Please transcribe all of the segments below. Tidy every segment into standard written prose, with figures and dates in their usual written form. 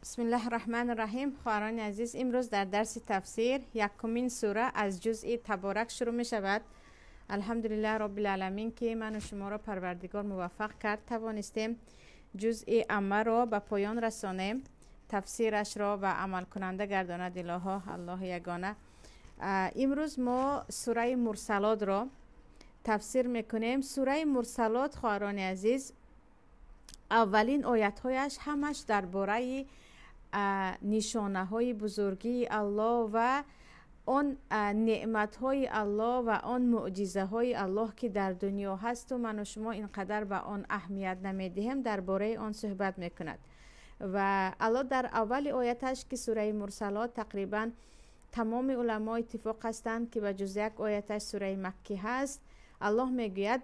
Бисмиллаҳ раҳмани раҳим. Хоҳарони азиз, имрӯз дар дарси тафсир якумин сура аз ҷузъи Таборак шурӯъ мешавад. Алҳамдулиллаҳ роббил аламин, ки ману шуморо Парвардигор муваффақ кард, тавонистем ҷузъи Аммаро ба поён расонем, тафсирашро ва амалкунанда гардонад илоҳо Аллоҳи ягона. Имрӯз мо сураи Мурсалотро тафсир мекунем. Сураи Мурсалот, хоҳарони азиз, аввалин оятҳояш ҳамаш дар бораи нишонаҳои бузургии Аллоҳ ва он неъматҳои Аллоҳ ва он мӯъҷизаҳои Аллоҳ, ки дар дунё ҳасту ману шумо ин қадар ба он аҳамият намедиҳем, дар бораи он суҳбат мекунад. Ва Аллоҳ дар аввали ояташ, ки сураи Мурсалот тақрибан тамоми уламо иттифоқ ҳастанд, ки ба ҷуз як ояташ сураи маккӣ ҳаст, Аллоҳ мегӯяд: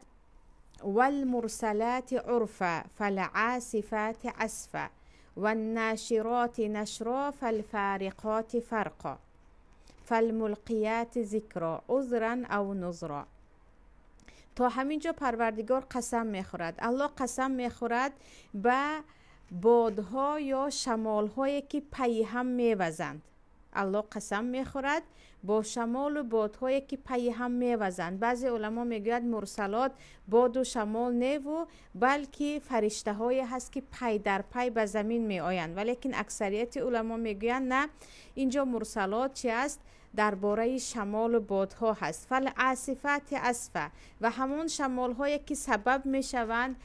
валмурсалати урфа фалъасифати асфа ваннашироти нашро фалфариқоти фарқо фалмулқияти зикро узран ав нузро. То ҳамин ҷо Парвардигор қасам мехӯрад. Аллоҳ қасам мехӯрад ба бодҳо ё шамолҳое, ки пайи ҳам мевазанд. Аллоҳ қасам мехӯрад бо шамолу бодҳое, ки пайи ҳам мевазанд. Баъзе уламо мегӯяд, мурсалот боду шамол неву, балки фариштаҳое ҳаст, ки пай дар пай ба замин меоянд. Валекин аксарияти уламо мегӯянд, на, инҷо мурсалот чи аст? Дар бораи шамолу бодҳо ҳаст. Фалъасифати асфа, ва ҳамон шамолҳое, ки сабаб мешаванд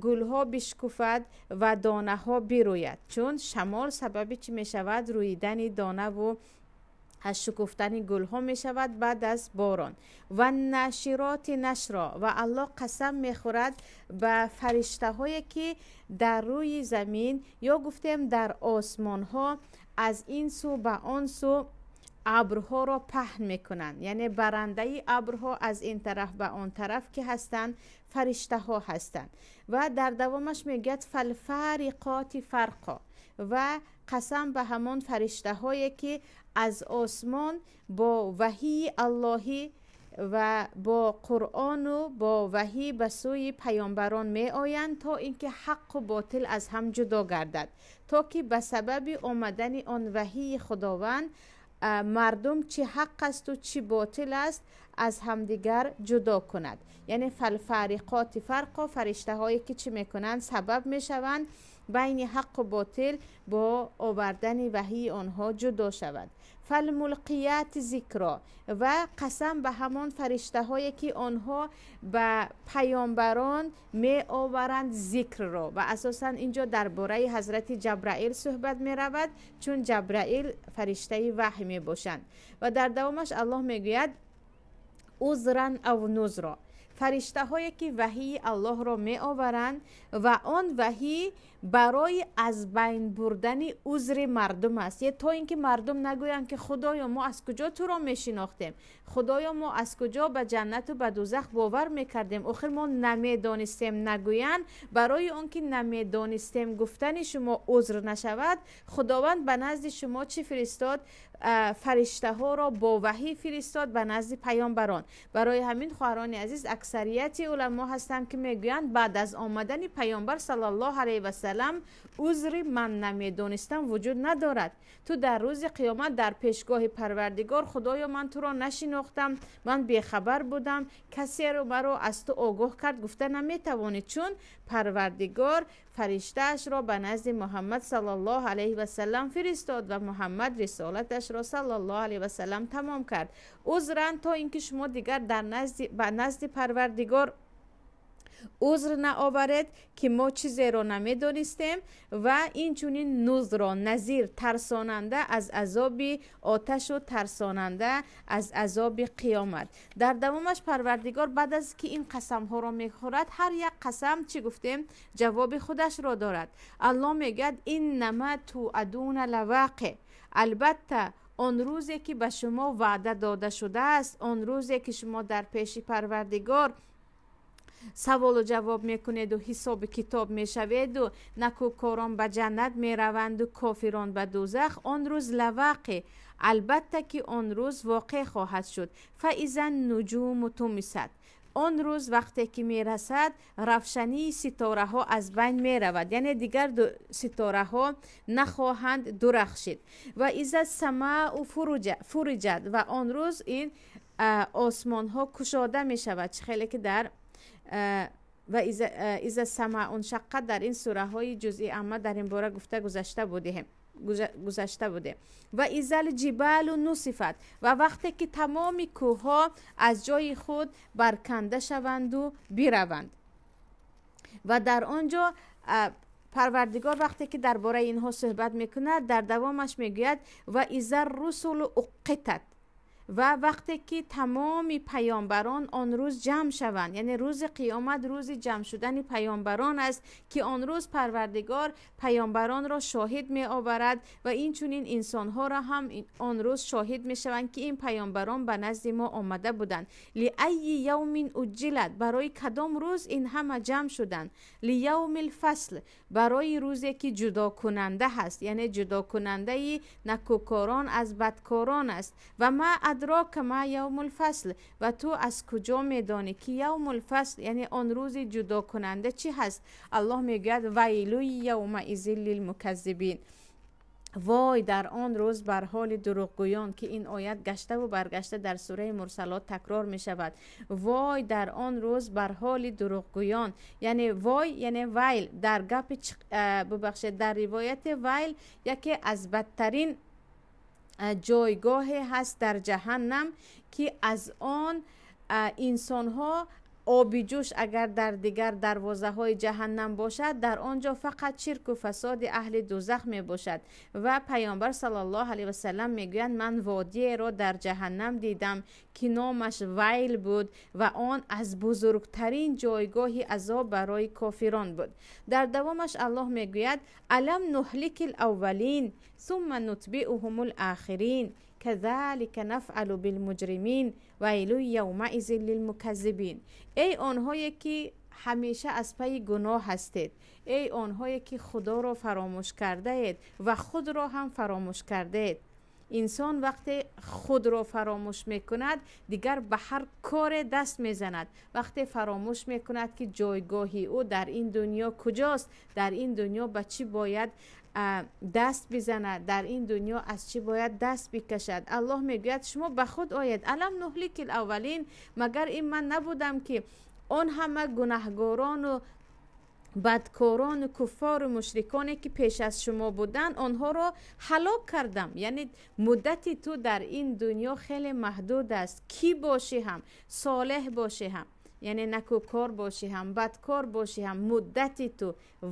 гулҳо бишкуфад ва донаҳо бирӯяд. Чун шамол сабаби чӣ мешавад? Рӯидани донаву аз шукуфтани гулҳо мешавад баъд аз борон. Ва нашироти нашро, ва Аллоҳ қасам мехӯрад ба фариштаҳое, ки дар рӯи замин ё гуфтем дар осмонҳо аз ин сӯ ба он сӯ абрҳоро паҳн мекунанд. Яъне барандаи абрҳо аз ин тараф ба он тараф ки ҳастанд, фариштаҳо ҳастанд. Ва дар давомаш мегӯяд: фалфариқоти фарқо, ва қасам ба ҳамон фариштаҳое, ки аз осмон бо ваҳии Аллоҳӣ ва бо Қуръону бо ваҳӣ ба сӯи паёмбарон меоянд, то ин ки ҳаққу ботил аз ҳам ҷудо гардад, то ки ба сабаби омадани он ваҳии Худованд мардум чӣ ҳақ асту чӣ ботил аст аз ҳамдигар ҷудо кунад. Яъне фалфариқоти фарқо, фариштаҳое, ки чӣ мекунанд? Сабаб мешаванд байни ҳаққу ботил бо овардани ваҳии онҳо ҷудо шавад. Фалмулқияти зикро, ва қасам ба ҳамон фариштаҳое, ки онҳо ба паёмбарон меоваранд зикрро. Ва асосан инҷо дар бораи ҳазрати Ҷабраил суҳбат меравад, чун Ҷабраил фариштаи ваҳй мебошанд. Ва дар давомаш Аллоҳ мегӯяд: узран ав нузро, фариштаҳое, ки ваҳии Аллоҳро меоваранд ва он ваҳӣ барои аз байн бурдани узри мардум аст, то ин ки мардум нагӯянд, ки худоё, мо аз куҷо туро мешинохтем, худоё, мо аз куҷо ба ҷаннату ба дузах бовар мекардем, охир мо намедонистем нагӯянд. Барои он ки намедонистем гуфтани шумо узр нашавад, Худованд ба назди шумо чӣ фиристод? Фариштаҳоро бо ваҳӣ фиристод ба назди паёмбарон. Барои ҳамин, хоҳарони азиз, аксарияти уламо ҳастанд, ки мегӯянд, баъд аз омадани паёмбар саллаллоҳу алайҳи васалам узри ман намедонистам вуҷуд надорад. Ту дар рӯзи қиёмат дар пешгоҳи Парвардигор худоё, ман туро нашинохтам, ман бехабар будам, касеро маро аз ту огоҳ кард гуфта наметавонӣ, чун Парвардигор фариштаашро ба назди Муҳаммад саллаллоҳу алайҳи васалам фиристод ва Муҳаммад рисолаташро саллаллоҳу алайҳи васалам тамом кард. Узран, то ин ки шумо дигар дар назди ба назди Парвардигор узр наоваред, ки мо чизеро намедонистем. Ва инчунин нузро, назир, тарсонанда аз азоби оташу тарсонанда аз азоби қиёмат. Дар давомаш Парвардигор баъд аз ки ин қасамҳоро мехӯрад, ҳар як қасам, чӣ гуфтем, ҷавоби худашро дорад. Аллоҳ мегӯяд: иннама туадуна лавақе, албатта он рӯзе, ки ба шумо ваъда дода шудааст, он рӯзе, ки шумо дар пеши Парвардигор саволу ҷавоб мекунеду ҳисоби китоб мешаведу накӯкорон ба ҷаннат мераванду кофирон ба дӯзах, он рӯз лавақе, албатта ки он рӯз воқеъ хоҳад шуд. Фаизан нуҷуму тумисат, Он рӯз вақте ки мерасад, равшании ситораҳо аз байн меравад, яъне дигар ситораҳо нахоҳанд дурахшид. Ва إذا السماء فرجت, ва он рӯз ин осмонҳо кушода мешавад, чӣ хеле ки дар ва إذا السماء انشقت, дар ин сураҳои ҷузъи амма дар ин бора гуфта гузашта будем. Ва إذا الجبال نسفت, ва вақте ки тамоми кӯҳҳо аз ҷои худ барканда шаванду бираванд. Ва дар он ҷо Парвардигор вақте ки дар бораи инҳо суҳбат мекунад, дар давомаш мегӯяд: ва إذا الرسل أقتت, ва вақте ки тамоми паёмбарон он рӯз ҷамъ шаванд, яъне рӯзи қиёмат рӯзи ҷамъ шудани паёмбарон аст, ки он рӯз Парвардигор паёмбаронро шоҳид меоварад ва инчунин инсонҳоро ҳам он рӯз шоҳид мешаванд, ки ин паёмбарон ба назди мо омада буданд. لأي يوم أجلت, барои кадом рӯз ин ҳама ҷамъ шуданд? ليوم الفصل, барои рӯзе ки ҷудокунанда ҳаст, яъне ҷудокунандаи накӯкорон аз бадкорон аст. وما أدراك ما يوم الفصل, ва ту аз куҷо медонӣ, ки يوم الفصل, яъне он рӯзи ҷудокунанда, чӣ ҳаст? Аллоҳ мегӯяд: ويل يومئذ للمكذبين, вой дар он рӯз бар ҳоли дурӯғгӯён, ки ин оят гаштаву баргашта дар сураи Мурсалот такрор мешавад. Вой дар он рӯз бар ҳоли дурӯғгӯён, яъне вой, яъне ويل дар гапи, бубахшед, дар ривояти ويل яке аз бадтарин ҷойгоҳе ҳаст дар ҷаҳаннам, ки аз он инсонҳо оби ҷӯш агар дар дигар дарвозаҳои ҷаҳаннам бошад, дар он ҷо фақат чирку фасоди аҳли дузах мебошад. Ва Паёмбар صلى الله عليه وسلم мегӯянд: ман водиеро дар ҷаҳаннам дидам, ки номаш ويل буд ва он аз бузургтарин ҷойгоҳи азоб барои кофирон буд. Дар давомаш Аллоҳ мегӯяд: ألم نهلك الأولين ثم نتبعهم الآخرين كذلك نفعل بالمجرمين ويل يومئذ للمكذبين. Эй онҳое ки ҳамеша аз пайи гуноҳ ҳастед, эй онҳое ки Худоро фаромӯш кардаед ва худро ҳам фаромӯш кардаед. Инсон вақте худро фаромӯш мекунад, дигар ба ҳар коре даст мезанад. Вақте фаромӯш мекунад, ки ҷойгоҳи ӯ дар ин дунё куҷост, дар ин дунё ба чӣ бояд даст бизанад, дар ин дунё аз чӣ бояд даст бикашад. Аллоҳ мегӯяд: шумо ба худ оед. ألم نهلك الأولين, магар ин ман набудам, ки он ҳама гунаҳгорону бадкорону куффору мушриконе ки пеш аз шумо буданд, онҳоро ҳалок кардам? Яъне муддати ту дар ин дунё хеле маҳдуд аст. Кӣ бошӣ ҳам, солеҳ бошӣ ҳам, яъне накӯкор бошӣ ҳам, бадкор бошӣ ҳам, муддати ту,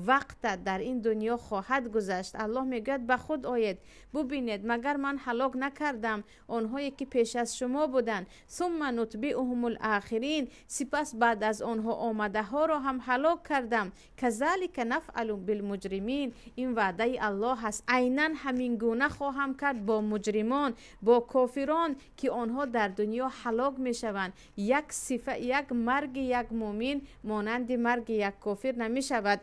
вақтат дар ин дунё хоҳад гузашт. Аллоҳ мегӯяд: ба худ оед, бубинед, магар ман ҳалок накардам онҳое ки пеш аз шумо буданд? ثم نتبعهم الآخرين, сипас баъд аз онҳо омадаҳоро ҳам ҳалок кардам. كذلك نفعل بالمجرمين, ин ваъдаи Аллоҳ аст, айнан ҳамин гуна хоҳам кард бо муҷримон, бо кофирон, ки онҳо дар дунё ҳалок мешаванд. Як сифа, як марги як мӯмин монанди марги як кофир намешавад.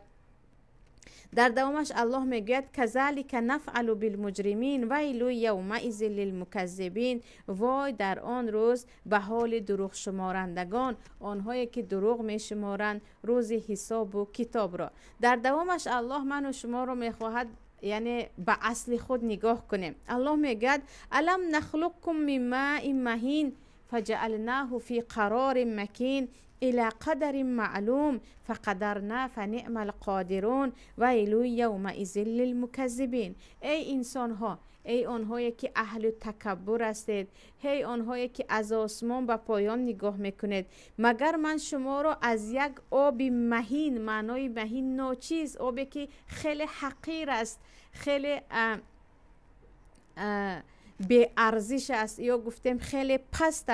Дар давомаш Аллоҳ мегӯяд: كذلك نفعل بالمجرمين ويل يومئذ للمكذبين, вой дар он рӯз ба ҳоли дурӯғшуморандагон, онҳое ки дурӯғ мешуморанд рӯзи ҳисобу китобро. Дар давомаш Аллоҳ ману шуморо мехоҳад, яъне ба асли худ нигоҳ кунем. Аллоҳ мегӯяд: ألم نخلقكم من ماء مهين فجعلناه في قرار مكين إلى قدر معلوم فقدرنا فنعم القادرون ويل يومئذ للمكذبين. Эй инсонҳо, эй онҳое ки аҳли такаббур ҳастед, ҳей онҳое ки аз осмон ба поён нигоҳ мекунед, магар ман шуморо аз як оби مهين, маънои مهين ночиз, обе ки хеле ҳақир аст, хеле беарзиш аст ё гуфтем хеле паст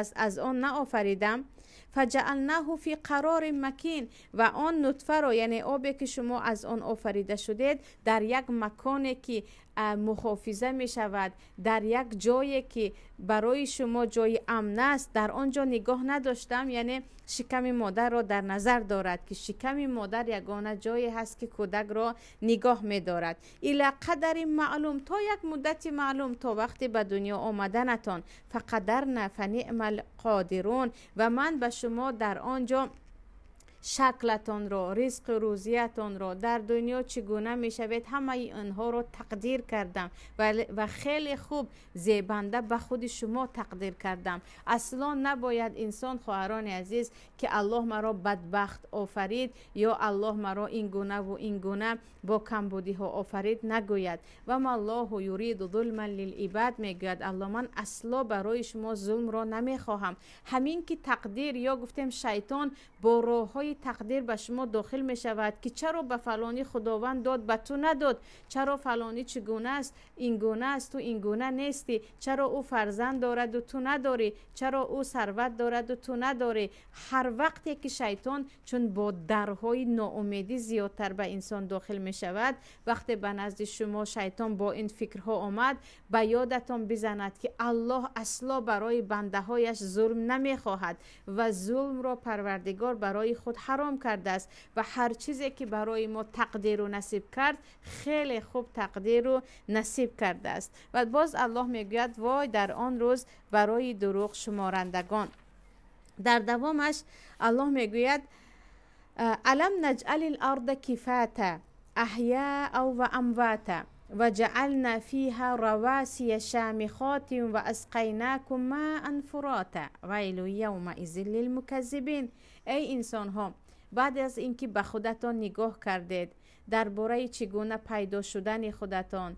аст, аз он наофаридам? فجعلناه فی قرار مکین، و آن نطفه را، یعنی آبی که شما از آن آفریده شدید، در یک مکانی که محافظه می شود، در یک جایی که برای شما جای امن است، در آنجا نگاه نداشتم. یعنی شکم مادر را در نظر دارد که شکم مادر یگانه جایی هست که کودک را نگاه می دارد. الی قدر معلوم، تا یک مدت معلوم، تا وقتی به دنیا آمدنتان. فقدرنا فنعم القادرون، و من به شما در آنجا شکلتان را، رزق روزیتان را، در دنیا چگونه می شوید، همه اینها را تقدیر کردم و خیلی خوب زیبنده به خود شما تقدیر کردم. اصلا نباید انسان، خواهران عزیز، که الله مرا بدبخت آفرید یا الله مرا این گونه و این گونه با کمبودی ها آفرید نگوید. و ما الله یرید ظلما للعباد، میگوید الله من اصلا برای شما ظلم را نمیخواهم. همین که تقدیر یا گفتیم شیطان با راه تقدیر به شما داخل می شود که چرا به فلانی خداوند داد به تو نداد، چرا فلانی چگونه است، این گونه است، تو این گونه نیستی، چرا او فرزند دارد و تو نداری، چرا او ثروت دارد و تو نداری. هر وقتی که شیطان چون با درهای ناامیدی زیادتر به انسان داخل می شود، وقتی به نزد شما شیطان با این فکرها آمد، به یادتان بزند که الله اصلا برای بنده هایش ظلم نمی خواهد و ظلم را پروردگار برای خود حرام کرده است و هر چیزی که برای ما تقدیر و نصیب کرد خیلی خوب تقدیر و نصیب کرده است. و باز الله میگوید وای در آن روز برای دروغ شمارندگان. در دوامش الله میگوید الم نجعل الارض کفاتا احیاء و امواتا و جعلنا فیها رواسی شامخات و اسقیناکم ماء فراتا ویل یومئذ للمکذبین. ای انسان ها، بعد از اینکه به خودتان نگاه کردید، درباره چگونه پیدا شدن خودتان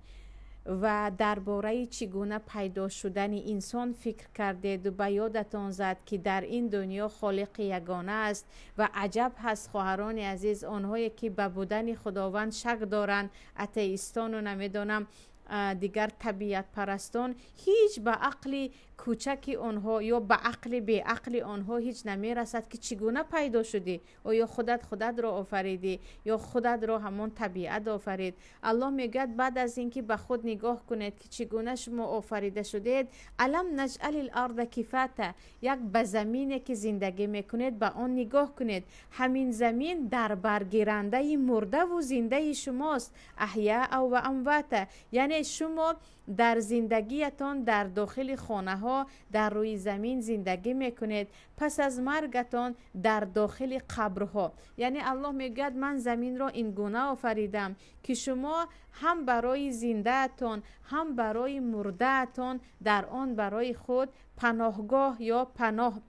و درباره چگونه پیدا شدن انسان فکر کردید و به یادتان زد که در این دنیا خالق یگانه است. و عجب هست خواهران عزیز، آنهایی که به بودن خداوند شک دارند، اتئیستان و نمیدانم دیگر طبیعت پرستان، هیچ به عقل کوچک آنها یا به عقل بی عقل آنها هیچ نمیرسد که چگونه پیدا شدی، آیا خودت خودت را آفریدی یا خودت را همان طبیعت آفرید. الله میگوید بعد از اینکه به خود نگاه کنید که چگونه شما آفریده شدید، الم نجعل الارض کفاتا، یک به زمینی که زندگی میکنید به آن نگاه کنید، همین زمین در برگیرنده مرده و زنده شماست، احیاء و امواتا، یعنی شما در زندگیتان در داخل خانه ها در روی زمین زندگی میکنید، پس از مرگتان در داخل قبرها. یعنی الله میگوید من زمین را این گونه آفریدم که شما هم برای زندهتان هم برای مردهتان در آن برای خود پناهگاه یا پناه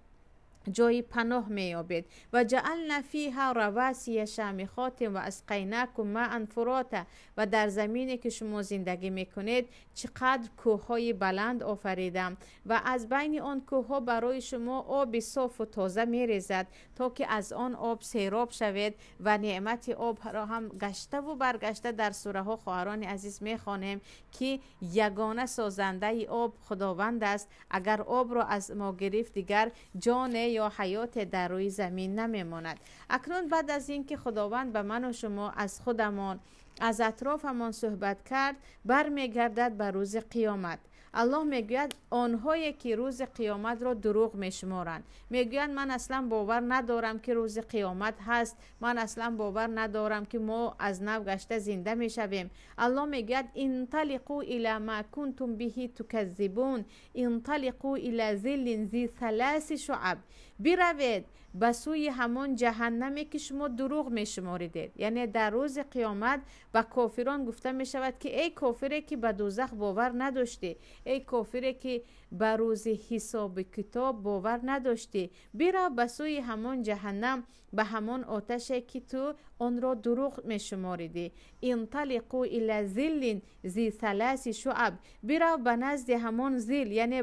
جای پناه میابید. و جعلنا فیها رواسی شامخات و اسقیناکم ماء فراتا، و در زمینی که شما زندگی میکنید چقدر کوههای بلند آفریدم و از بین آن کوهها برای شما آب صاف و تازه میریزد تا که از آن آب سیراب شوید. و نعمت آب را هم گشته و برگشته در سوره ها خواهران عزیز میخوانیم که یگانه سازنده آب خداوند است. اگر آب را از ما گرفت دیگر جان یا حیات در روی زمین نمیماند. اکنون بعد از اینکه خداوند به من و شما از خودمان از اطرافمان صحبت کرد، برمیگردد به روز قیامت. الله میگوید آنهایی که روز قیامت را دروغ میشمارند، میگویند من اصلا باور ندارم که روز قیامت هست، من اصلا باور ندارم که ما از نو گشته زنده میشویم. الله میگوید انطلقوا الی ما کنتم به تکذبون انطلقوا الی ظل ذی ثلاث شعب، بروید به سوی همان جهنمی که شما دروغ میشماریدید. یعنی در روز قیامت به کافران گفته میشود که ای کافری که به دوزخ باور نداشتی، ای کافری که به روز حساب کتاب باور نداشتی، برو به سوی همان جهنم، به همان آتشی که تو آن را دروغ میشماریدی. انطلقوا الی ظل ذی ثلاث شعب، برو به نزد همان ظل، یعنی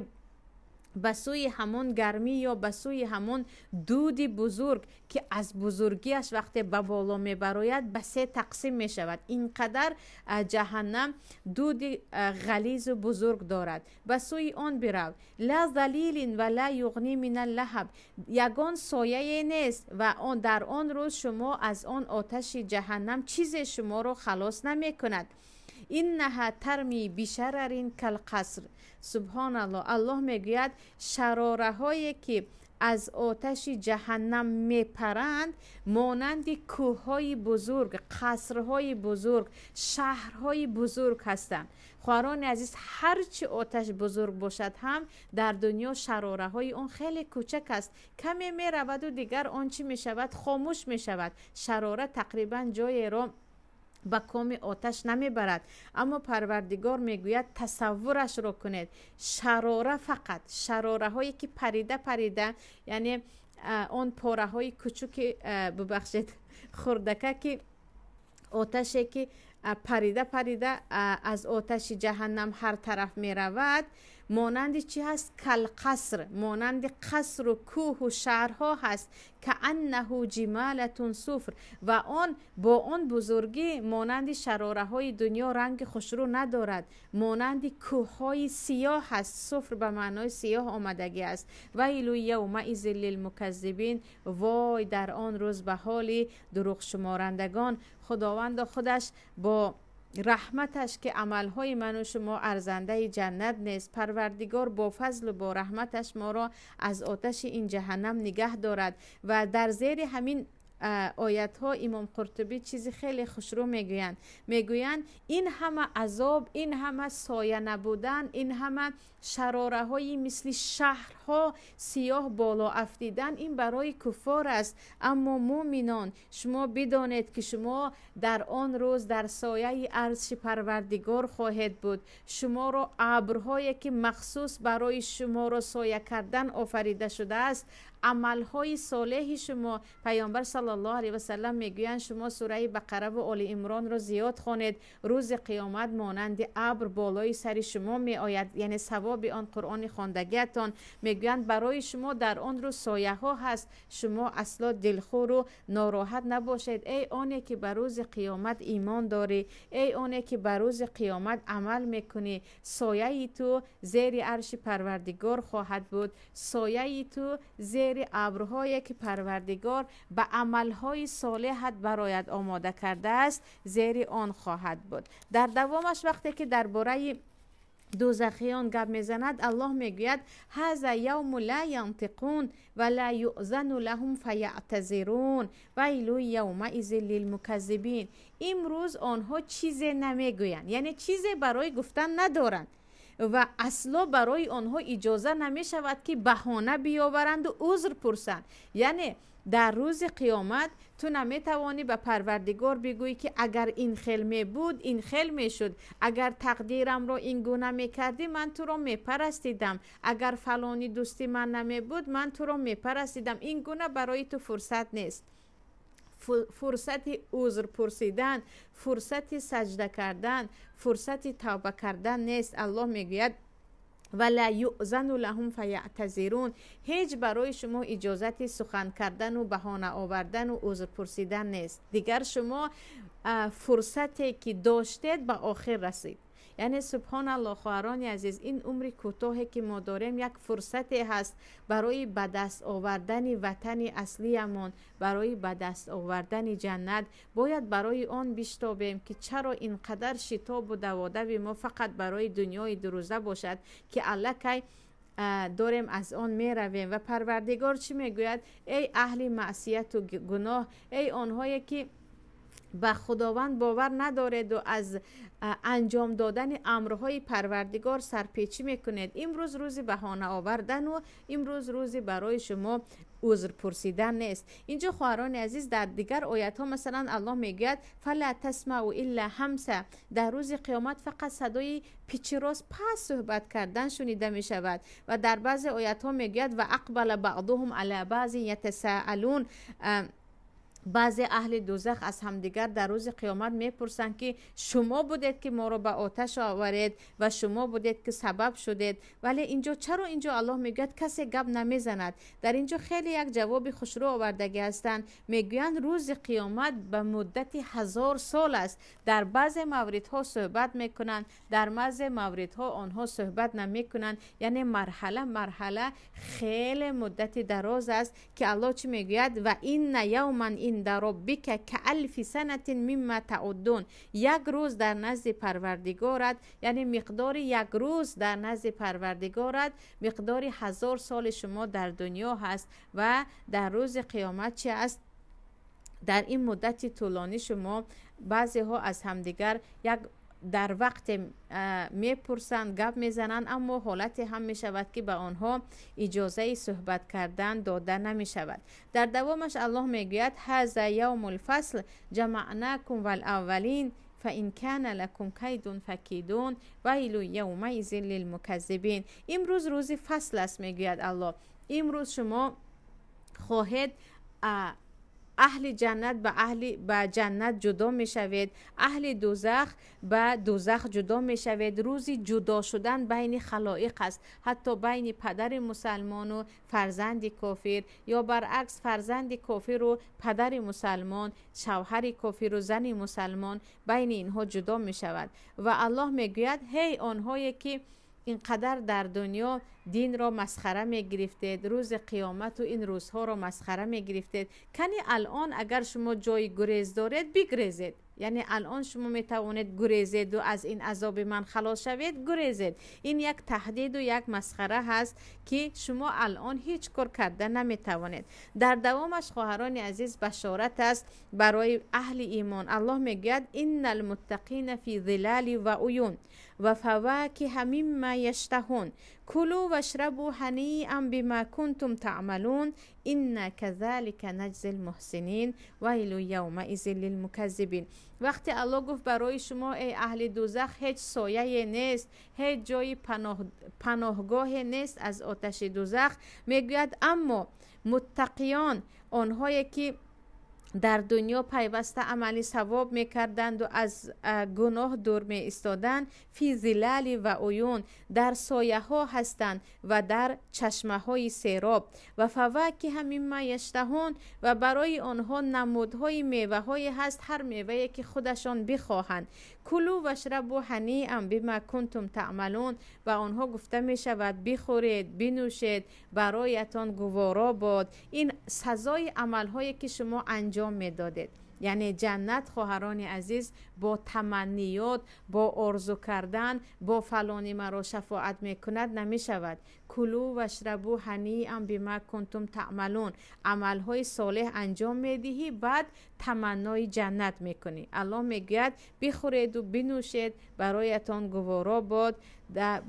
Ба сӯи ҳамон гармӣ ё ба сӯи ҳамон дуди бузург, ки аз бузургиаш вақте ба боло мебарояд, ба се тақсим мешавад. Ин қадар ҷаҳаннам дуди ғализу бузург дорад. Ба сӯи он бирав. Ла залилин ва ла юғни минал лаҳаб. Ягон сояе нест ва он дар он рӯз шумо аз он оташи ҷаҳаннам чизе шуморо халос намекунад. Иннаҳа тарми бишарарин калқаср. Субҳоналлоҳ, Аллоҳ мегӯяд, шарораҳое ки аз оташи ҷаҳаннам мепаранд, монанди кӯҳҳои бузург, қасрҳои бузург, шаҳрҳои бузург ҳастанд. Хоҳарони азиз, ҳарчи оташ бузург бошад ҳам, дар дунё шарораҳои он хеле кӯчак аст. Каме мераваду дигар он чӣ мешавад? Хомӯш мешавад. Шарора тақрибан ҷоеро ба коми оташ намебарад. Аммо Парвардигор мегӯяд, тасаввурашро кунед, шарора, фақат шарораҳое ки парида парида, яъне он пораҳои кучуки, бубахшед, хурдака, ки оташе ки парида парида аз оташи ҷаҳаннам ҳар тараф меравад, монанди чӣ ҳаст? Калқаср, монанди қасру кӯҳу шаҳрҳо ҳаст. Кааннаҳу ҷималатун суфр. Ва он бо он бузургӣ монанди шарораҳои дунё ранги хушрӯ надорад, монанди кӯҳҳои сиёҳ ҳаст. Суфр ба маънои сиёҳ омадагӣ аст. Вайлу явмаизин лилмуказзибин. Вой дар он рӯз ба ҳоли дурӯғшуморандагон. Худовандо худаш бо раҳматаш, ки амалҳои ману шумо арзандаи ҷаннат нест, Парвардигор бо фазлу бо раҳматаш моро аз оташи ин ҷаҳаннам нигаҳ дорад. Ва дар зери ҳамин оятҳо имом Қуртубӣ чизи хеле хушрӯ мегӯянд. Мегӯянд, ин ҳама азоб, ин ҳама соя набудан, ин ҳама шарораҳои мисли шаҳрҳо сиёҳ боло афтидан, ин барои куффор аст. Аммо муъминон, шумо бидонед, ки шумо дар он рӯз дар сояи арши Парвардигор хоҳед буд. Шуморо абрҳое, ки махсус барои шуморо соя кардан офарида шудааст, амалҳои солеҳи шумо. Паёмбар саллаллоҳу алайҳи васаллам мегӯянд, шумо сураи Бақараву Оли Имронро зиёд хонед, рӯзи қиёмат монанди абр болои сари шумо меояд, яъне савоби он Қуръони хондагиатон. Мегӯянд, барои шумо дар он рӯз сояҳо ҳаст, шумо асло дилхӯру нороҳат набошед. Эй оне ки ба рӯзи қиёмат имон дорӣ, эй оне ки ба рӯзи қиёмат амал мекунӣ, сояи ту зери арши Парвардигор хоҳад буд, сояи ту зери абрҳое, ки Парвардигор ба амалҳои солеҳат барояд омода кардааст, зери он хоҳад буд. Дар давомаш, вақте ки дар бораи дӯзахиён гап мезанад, Аллоҳ мегӯяд: ҳаза явму ла янтиқун ва ла юъзану лаҳум фаяътазирун, вайлу явмаизин лилмуказзибин. Имрӯз онҳо чизе намегӯянд, яъне чизе барои гуфтан надоранд ва асло барои онҳо иҷоза намешавад, ки баҳона биёваранду узр пурсанд. Яъне дар рӯзи қиёмат ту наметавонӣ ба Парвардигор бигӯӣ, ки агар ин хел мебуд, ин хел мешуд, агар тақдирамро ин гуна мекардӣ, ман туро мепарастидам, агар фалони дӯсти ман намебуд, ман туро мепарастидам. Ин гуна барои ту фурсат нест. Фурсати узр пурсидан, фурсати саҷда кардан, фурсати тавба кардан нест. Аллоҳ мегӯяд: ва ла юъзану лаҳум фаяътазирун. Ҳеҷ барои шумо иҷозати сухан кардану баҳона овардану узр пурсидан нест. Дигар шумо фурсате ки доштед, ба охир расид. Яъне субҳоналлоҳ, хоҳарони азиз, ин умри кӯтоҳе ки мо дорем, як фурсате ҳаст барои ба даст овардани ватани аслиямон, барои ба даст овардани ҷаннат. Бояд барои он биштобем, ки чаро ин қадар шитобу даводави мо фақат барои дунёи дурӯза бошад, ки аллакай дорем аз он меравем. Ва Парвардигор чӣ мегӯяд? Эй аҳли маъсияту гуноҳ, эй онҳое ки ба Худованд бовар надореду аз анҷом додани амрҳои Парвардигор сарпечӣ мекунед, имрӯз рӯзи баҳона овардану имрӯз рӯзи барои шумо узр пурсидан нест. Инҷо, хоҳарони азиз, дар дигар оятҳо, масалан, Аллоҳ мегӯяд: фала тасмау илла ҳамса. Дар рӯзи қиёмат фақат садои пичироз, пас суҳбат кардан шунида мешавад. Ва дар баъзе оятҳо мегӯяд: ва ақбала баъдуҳум ала баъзин ятасаалун. Баъзе аҳли дӯзах аз ҳамдигар дар рӯзи қиёмат мепурсанд, ки шумо будед, ки моро ба оташ оваред ва шумо будед, ки сабаб шудед. Вале инҷо чаро инҷо Аллоҳ мегӯяд, касе гап намезанад? Дар инҷо хеле як ҷавоби хушрӯ овардагӣ ҳастанд. Мегӯянд, рӯзи қиёмат ба муддати 1000 сол аст. Дар баъзе мавридҳо суҳбат мекунанд, дар баъзе мавридҳо онҳо суҳбат намекунанд. Яъне марҳала марҳала хеле муддати дароз аст, ки Аллоҳ чӣ мегӯяд? Ва инна явман инда роббика каалфи санатин мимма тауддун. Як рӯз дар назди Парвардигорат, яъне миқдори як рӯз дар назди Парвардигорат миқдори 1000 соли шумо дар дунё ҳаст. Ва дар рӯзи қиёмат чи аст? Дар ин муддати тӯлонӣ шумо баъзеҳо аз ҳамдигар як дар вақте мепурсанд, гап мезананд, аммо ҳолате ҳам мешавад, ки ба онҳо иҷозаи суҳбат кардан дода намешавад. Дар давомаш Аллоҳ мегӯяд: ҳаза явмул фасл ҷамаънакум валаввалин фаин кана лакум кайдун факидун вайлу явмаизин лилмуказзибин. Имрӯз рӯзи фасл аст, мегӯяд Аллоҳ. Имрӯз шумо хоҳед аҳли ҷаннат ба аҳли ба ҷаннат ҷудо мешавед, аҳли дӯзах ба дӯзах ҷудо мешавед. Рӯзи ҷудо шудан байни халоиқ аст, ҳатто байни падари мусалмону фарзанди кофир, ё баръакс фарзанди кофиру падари мусалмон, шавҳари кофиру зани мусалмон, байни инҳо ҷудо мешавад. Ва Аллоҳ мегӯяд: ҳей онҳое ки инқадар дар дунё динро масхара мегирифтед, рӯзи қиёмату ин рӯзҳоро масхара мегирифтед, кани алон агар шумо ҷои гурез доред, бигрезед. Яъне алон шумо метавонед гурезеду аз ин азоби ман халос шавед, гурезед. Ин як таҳдиду як масхара ҳаст, ки шумо алон ҳеҷ кор карда наметавонед. Дар давомаш, хоҳарони азиз, башорат аст барои аҳли имон. Аллоҳ мегӯяд: инна алмуттақина фи зилали ва уюн ва фавакиҳа мимма яштаҳун кулу вашрабу ҳаниан бима кунтум таъмалун инна казалика наҷзи лмуҳсинин вайлу явмаизин лилмуказзибин. Вақте Аллоҳ гуфт: барои шумо, эй аҳли дӯзах, ҳеҷ сояе нест, ҳеҷ ҷои паноҳгоҳе нест аз оташи дӯзах, мегӯяд, аммо муттақиён, онҳое ки дар дунё пайваста амали савоб мекарданду аз гуноҳ дур меистоданд, фи зилали ва уюн, дар сояҳо ҳастанд ва дар чашмаҳои сероб, ва фавакиҳа мимма яштаҳун, ва барои онҳо намудҳои меваҳое ҳаст, ҳар мевае ки худашон бихоҳанд. Кулу вашрабу ҳаниан бима кунтум таъмалун. Ба онҳо гуфта мешавад: бихӯред, бинӯшед, бароятон гуворо бод ин сазои амалҳое ки шумо анҷом медодед. Яъне ҷаннат, хоҳарони азиз, бо таманниёт, бо орзу кардан, бо фалони маро шафоат мекунад намешавад. Кулу вашрабу ҳаниан бима кунтум таъмалун. Амалҳои солеҳ анҷом медиҳӣ, баъд таманнои ҷаннат мекунӣ. Аллоҳ мегӯяд: бихӯреду бинӯшед, бароятон гуворо бод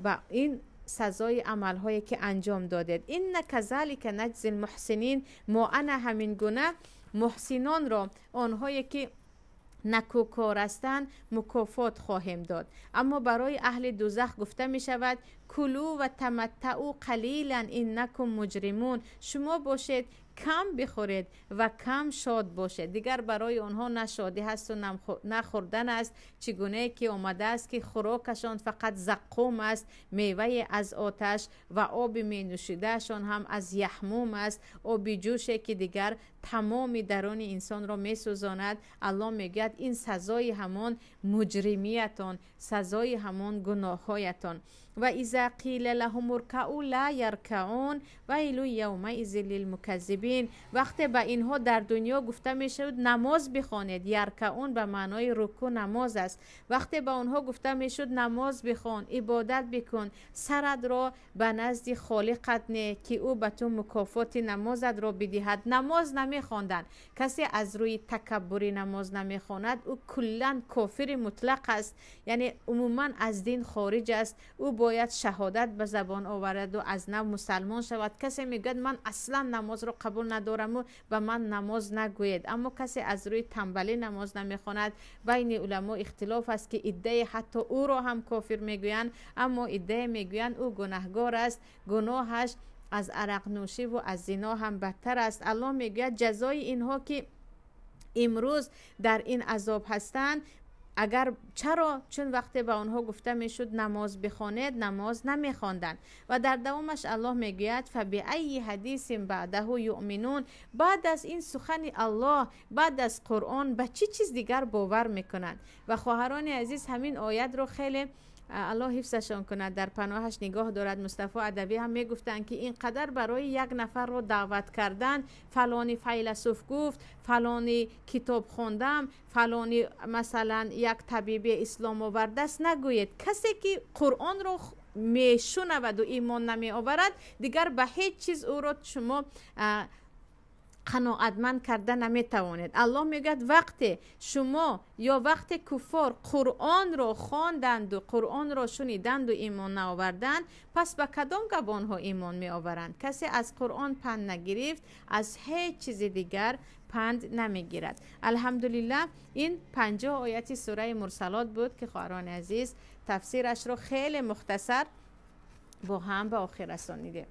ба ин сазои амалҳое ки анҷом додед. Инна казалика наҷзи лмуҳсинин. Мо ана ҳамин гуна муҳсинонро, онҳое ки накӯкор ҳастанд, мукофот хоҳем дод. Аммо барои аҳли дӯзах гуфта мешавад: кулу ва таматтаъу қалилан иннакум муҷримун. Шумо бошед, кам бихӯред ва кам шод бошед. Дигар барои онҳо на шодӣ ҳасту на хӯрдан аст, чӣ гунае ки омадааст, ки хӯрокашон фақат заққум аст, мевае аз оташ, ва оби менӯшидаашон ҳам аз яҳмум аст, оби ҷӯше ки дигар тамоми даруни инсонро месӯзонад. Аллоҳ мегӯяд: ин сазои ҳамон муҷримиятон, сазои ҳамон гуноҳҳоятон. Ва иза қила лаҳум уркаъу ла яркаъун вайлу явмаизин лилмуказзибин. Вақте ба инҳо дар дунё гуфта мешуд намоз бихонед, яркаъун ба маънои рукӯъ намоз аст. Вақте ба онҳо гуфта мешуд намоз бихон, ибодат бикун, саратро ба назди холиқат не, ки ӯ ба ту мукофоти намозатро бидиҳад, намоз намехонданд. Касе аз рӯи такаббурӣ намоз намехонад, ӯ куллан кофири мутлақ аст, яъне умуман аз дин хориҷ аст. Ӯ бояд шаҳодат ба забон оварад ва аз нав мусалмон шавад. Касе мегӯяд: ман аслан намозро қабул надораму ба ман намоз нагӯед. Аммо касе аз рӯи тамбалӣ намоз намехонад, байни уламо ихтилоф аст, ки иддае ҳатто ӯро ҳам кофир мегӯянд, аммо иддае мегӯянд ӯ гунаҳгор аст, гуноҳаш аз арақнӯшиву аз зино ҳам бадтар аст. Аллоҳ мегӯяд: ҷазои инҳо ки Имрӯз дар ин азоб ҳастанд. Агар чаро? Чун вақте ба онҳо гуфта мешуд намоз бихонед, намоз намехонданд. Ва дар давомаш Аллоҳ мегӯяд: فبأي حديث بعده يؤمنون. Баъд аз ин сухани Аллоҳ, баъд аз Қуръон ба чӣ чиз дигар бовар мекунанд? Ва хоҳарони азиз, ҳамин оятро хеле, Аллоҳ ҳифзашон кунад, дар паноҳаш нигоҳ дорад, Мустафо Адавӣ ҳам мегуфтанд, ки ин қадар барои як нафарро даъват кардан, фалони файласуф гуфт, фалони китоб хондам, фалони масалан як табиби ислом овардааст нагӯед. Касе ки Қуръонро мешунаваду имон намеоварад, дигар ба ҳеҷ чиз ӯро шумо қаноатманд карда наметавонед. Аллоҳ мегӯяд, вақте шумо ё вақте куффор Қуръонро хонданду Қуръонро шуниданду имон наоварданд, пас ба кадом гап онҳо имон меоваранд? Касе аз Қуръон панд нагирифт, аз ҳеҷ чизи дигар панд намегирад. Алҳамдулиллаҳ, ин 50 ояти сураи Мурсалот буд, ки хоҳарони азиз, тафсирашро хеле мухтасар бо ҳам ба охир расонидем.